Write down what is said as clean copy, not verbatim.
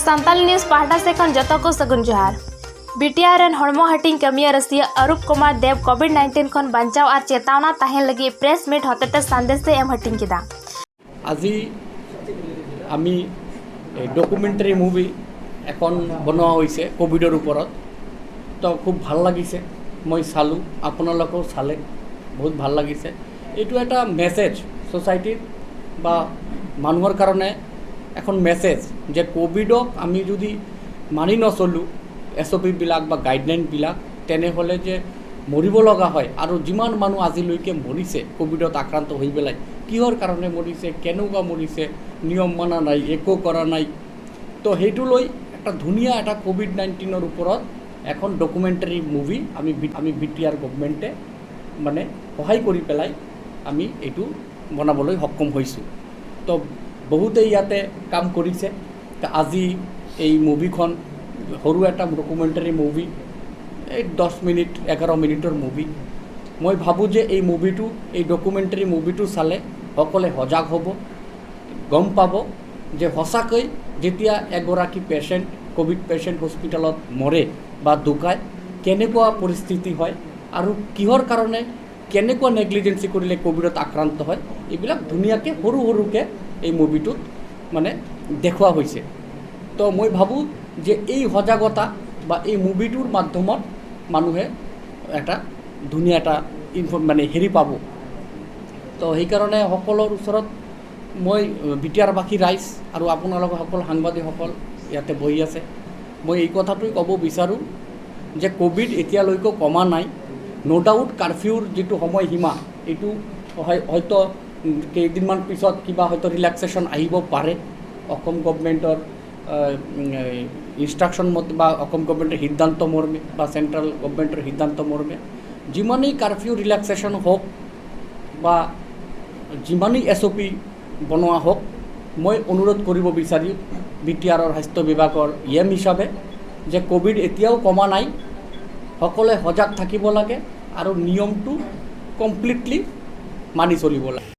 Santali news पाहटा से खन जतो को सगुन जोहार। बीटीआर रेन हड़मो हटिंग कमिया रसिया अरूप कुमार देव कोविड-19 खन बंचाव और चेतावना ताहेन लगी प्रेस मीट हतेते संदेश एम हटिंग किदा। আজি আমি ডকুমেণ্টাৰী মুভি এখন বনোৱা হৈছে ক'ভিডৰ ওপৰত। তো খুব ভাল লাগিছে, মই চালোঁ, আপোনালোকেও চালে বহুত ভাল লাগিছে। এইটো এটা মেছেজ ছ'চাইটিৰ বা মানুহৰ কাৰণে এখন মেছেজ যে ক'ভিডক আমি যদি মানি নচলোঁ এছঅ'পিবিলাক বা গাইডলাইনবিলাক, তেনেহ'লে যে মৰিব লগা হয়। আৰু যিমান মানুহ আজিলৈকে মৰিছে ক'ভিডত আক্ৰান্ত হৈ পেলাই, কিহৰ কাৰণে মৰিছে, কেনেকুৱা মৰিছে, নিয়ম মানা নাই, একো কৰা নাই। তো সেইটো লৈ এটা ধুনীয়া এটা ক'ভিড-19ৰ ওপৰত এখন ডকুমেণ্টাৰী মুভি আমি বিটিআৰ গভমেণ্টে মানে সহায় কৰি পেলাই আমি এইটো বনাবলৈ সক্ষম হৈছোঁ। তো বহুতে ইয়াতে কাম কৰিছে। তো আজি এই মুভিখন সৰু এটা ডকুমেণ্টাৰী মুভি, এই 10 মিনিট 11 মিনিটৰ মুভি। মই ভাবোঁ যে এই মুভিটো, এই ডকুমেণ্টাৰী মুভিটো চালে সকলোৱে সজাগ হ'ব, গম পাব যে সঁচাকৈ যেতিয়া এগৰাকী পেচেণ্ট, ক'ভিড পেচেণ্ট হস্পিটেলত মৰে বা ঢুকায়, কেনেকুৱা পৰিস্থিতি হয় আৰু কিহৰ কাৰণে কেনেকুৱা নেগলিজেঞ্চি কৰিলে ক'ভিডত আক্ৰান্ত হয়, এইবিলাক ধুনীয়াকৈ সৰু সৰুকৈ এই মুভিটোত মানে দেখুওৱা হৈছে। তো মই ভাবোঁ যে এই সজাগতা বা এই মুভিটোৰ মাধ্যমত মানুহে এটা ধুনীয়া এটা মানে হেৰি পাব। তো সেইকাৰণে সকলোৰ ওচৰত মই বিটিআৰবাসী ৰাইজ আৰু আপোনালোকৰ সকলো সাংবাদিকসকল ইয়াতে বহি আছে, মই এই কথাটোৱে ক'ব বিচাৰোঁ যে ক'ভিড এতিয়ালৈকে কমা নাই। ন' ডাউট, কাৰফিউৰ যিটো সময়সীমা, এইটো হয়তো কেইদিনমান পিছত কিবা হয়তো ৰিলেক্সেশ্যন আহিব পাৰে, অসম গভমেণ্টৰ ইনষ্ট্ৰাকশ্যন মতে বা অসম গভমেণ্টৰ সিদ্ধান্ত মৰ্মে বা চেণ্ট্ৰেল গভমেণ্টৰ সিদ্ধান্ত মৰ্মে। যিমানেই কাৰফিউ ৰিলেক্সেশ্যন হওক বা যিমানেই এছঅ'পি বনোৱা হওক, মই অনুৰোধ কৰিব বিচাৰিম বিটিআৰৰ স্বাস্থ্য বিভাগৰ ইএম হিচাপে যে ক'ভিড এতিয়াও কমা নাই। সকলোৱে সজাগ থাকিব লাগে আৰু নিয়মটো কমপ্লিটলি মানি চলিব লাগে।